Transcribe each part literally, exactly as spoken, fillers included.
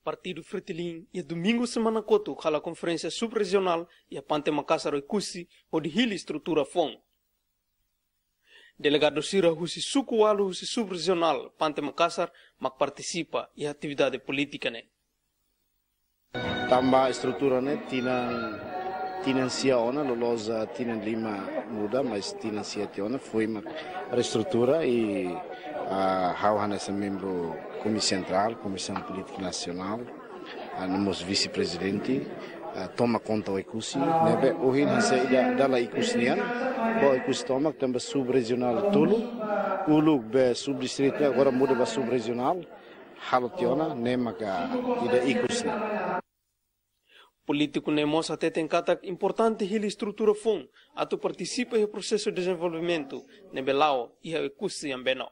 Partidu Fretilin iha domingu semana kotuk hala'o konferénsia sub-rejionál iha Pante Makasar, Oekusi, hodi hili estrutura foun. Delegadu sira husi suku ualu husi sub-rejionál Pante Makasar mak partisipa iha atividade polítika ne'e. Tanba estrutura ne'e tinan, tinan sia ona, loloos, ah, tinan lima muda, mas tinan sia tiha ona foin mak reestrutura i, ah, ha'u hanesan membru Komisaun Sentrál, Komisaun Polítika Nasionál, ah, no mós vise-prezidente, ah, toma konta Oekusi, ne'ebé ohin hanesan ida dala ikus nian, ba Oekusi tomak tanba sub-rejionál tolu, uluk be subdistritu, agora muda ba sub-rejionál, halo tiha ona, ne'e maka ida ikus nian. Polítiku ne'e mós hateten katak importante hili estrutura foun atu partisipa iha prosesu dezenvolvimentu ne'ebé la'o iha Oekusi Ambeno.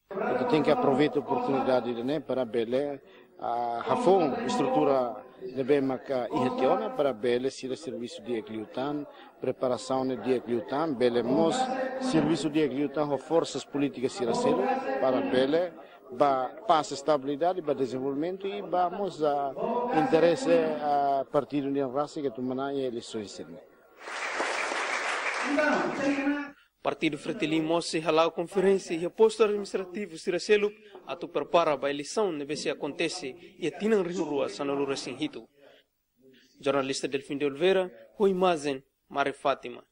Ita tenke aproveita oportunidade ida-ne'e para bele, ah, hafoun estrutura ne'ebé maka iha tiha ona para bele sira servisu di'ak liután, preparasaun ne'e di'ak liután, bele mós servisu di'ak liután ho forsas polítikas sira seluk para bele ba pás, estabilidade, ba dezenvolvimentu i ba mós, ah, interese, ah, partidu nian rasik atu manán iha eleisaun sira-ne'e. Partidu Fretilin mós sei hala'o konferénsia iha postu administrativu sira seluk atu prepara ba eleisaun ne'ebé sei akontese iha tinan rihun rua sanulu resin hitu. Jornalista Delfim de Oliveira, ho imajen, Mari Fátima.